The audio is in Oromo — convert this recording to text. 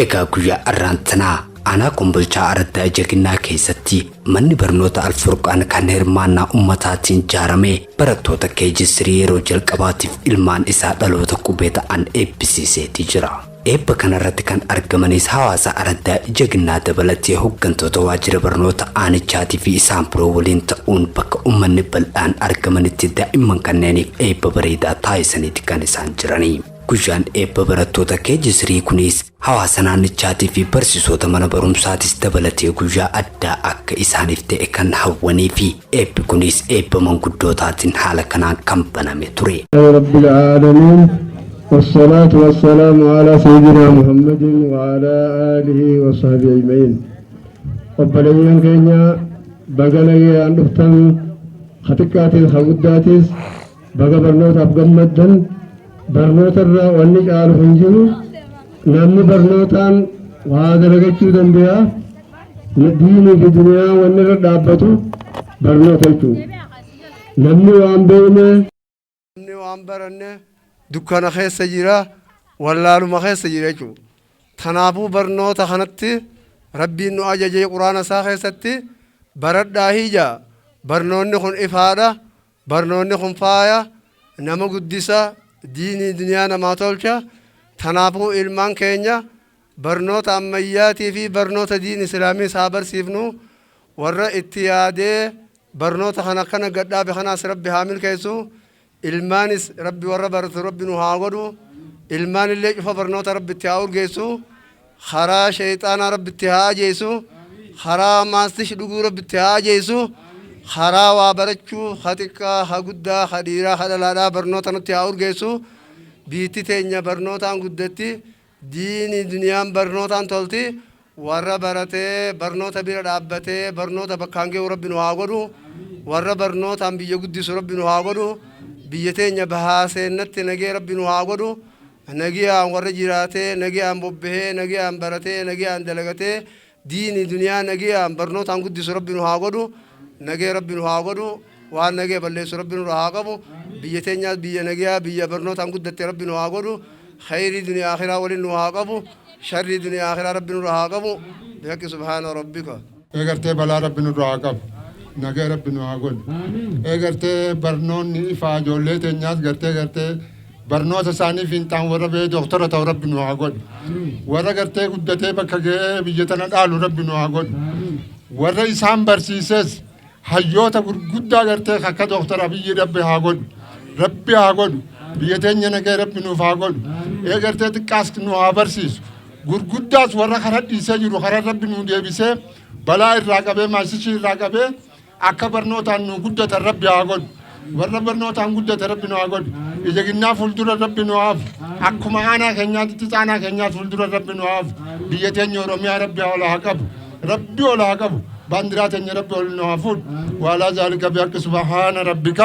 Egaa guyyaa arraan tanaa aanaa Kombolchaa Araddaa Jaginnaa keessatti manni barnoota Alfurqaan kan hirmaannaa ummataatiin ijaarame barattoota KG3 yeroo jalqabaatiif ilmaan isaa dhaloota qubee ta'an eebbisiiseeti jira. Eebba kanarratti kan argamanis hawaasa Araddaa Jaginnaa dabalatee hooggantoota waajjira barnoota aanichaatii fi isaan biroo waliin ta'uun bakka uummanni bal'aan argamanitti daa'imman kanneeniif eebba bareedaa taasisaniiti kan isaan jiranii. Guyyaan eebba barattoota KG3 kunis hawaasa naannichaatii fi barsiisota mana barumsaatis dabalatee guyyaa addaa akka isaaniif ta'e kan hawwanii fi eebbi kunis eebba manguddootaatiin haala kanaan kan baname ture. رب العالمين، والصلاة والسلام على سيدنا محمد وعلى آله وصحبه أجمعين. Obboleeyyan keenya, baga nagaan dhuftan. Xiqqaatis guddaatis baga barnootaaf gammaddan. Barnoota irraa wanni caalu hin jiru. Namni barnootaan waa dalagachuu danda'a. Diinii fi duniyaa wanni irra dhaabbatu barnoota jechuudha. Namni waan beekne, Namni waan baranne dukkana keessa jira, wallaaluma keessa jira jechuudha. Kanaafuu barnoota kanatti Rabbiin nu ajajee Quraana isaa keessatti baradhaa hija. Barnoonni kun ifaadha. Barnoonni kun faaya, nama guddisa, diinii duniyaa namaa tolcha. Kanaafuu ilmaan keenya barnoota ammayyaatii fi barnoota diin islaamiis haa barsiifnu. Warra itti yaadee barnoota kana akkana gadhaabe kanaas Rabbi haa milkeessu. Ilmaanis Rabbi warra baratu Rabbi nu haa godhu. Ilmaan illee cufa barnoota Rabbi itti haa urgeessu. Karaa sheexaanaa Rabbi itti haa ajeessu. Karaa maastish dhuguu Rabbi itti haa ajeessu. Karaa waa barachuu, ha xiqqaa, ha guddaa, ha dhiiraa, ha dhalaadhaa barnoota nutti haa urgeessu. Biitti teenya barnootaan guddatti, diini duniyaan barnootaan tolti. Warra baratee barnoota bira dhaabbatee barnoota bakkaan ga'u Rabbi nu haa godhu. Warra barnootaan biyya guddisu Rabbi nu haa godhu. Biyya teenya bahaa seennatti nagee Rabbi nu haa godhu. Nagiyaan warra jiraatee, nagiyaan bobbahee, nagiyaan baratee, nagiyaan dalagatee, diini duniyaa nagiyaan barnootaan guddisu Rabbi nu haa godhu. Nagee Rabbi nu haa godhu. Waan nagee balleessu Rabbi nurra haa qabu. Biyya teenyaas biyya nagiyaa, biyya barnootaan guddatte Rabbi nu haa godhu. Khayrii duniyaa akhiraa waliin nu haa qabu. Sharrii duniyaa akhiraa Rabbi nurra haa qabu. بحق سبحان ربك. Eegartee balaa Rabbi nurraa haa qabu. Nagee Rabbi nu haa godhu. Eegartee barnoonni ifaa, ijoollee teenyaas gartee barnoota isaanii fiinxaan warra ba'ee doktora ta'u Rabbi nu haa godhu. Warra gartee guddatee bakka ga'ee biyya tana dhaalu Rabbi nu haa godhu. Warra isaan barsiises hayyoota gurguddaa gartee akka Doktor Abiyyi Rabbi haa godhu. Rabbi haa godhu. Biyya teenya nagee Rabbi nuuf haa godhu. Eegartee xiqqaas nu haa barsiisu. Gurguddaas warra karaa dhiisee jiru karaa Rabbi nu deebisee, balaa irraa qabee, maasishii irraa qabee, akka barnootaan nu guddatan Rabbi haa godhu. Warra barnootaan guddate Rabbi nu haa godhu. Ija ginnaa fuuldura Rabbi nu haafu. Akkuma aanaa keenyaatti aanaa keenyaas fuuldura Rabbi nu haafu. Biyya teenya Oromiyaa Rabbi ol haa qabu. Rabbi ol haa qabu. Baandiraa teenya Rabbi ol nu haa fuudhu. وعلى ذلك بحق سبحان ربك.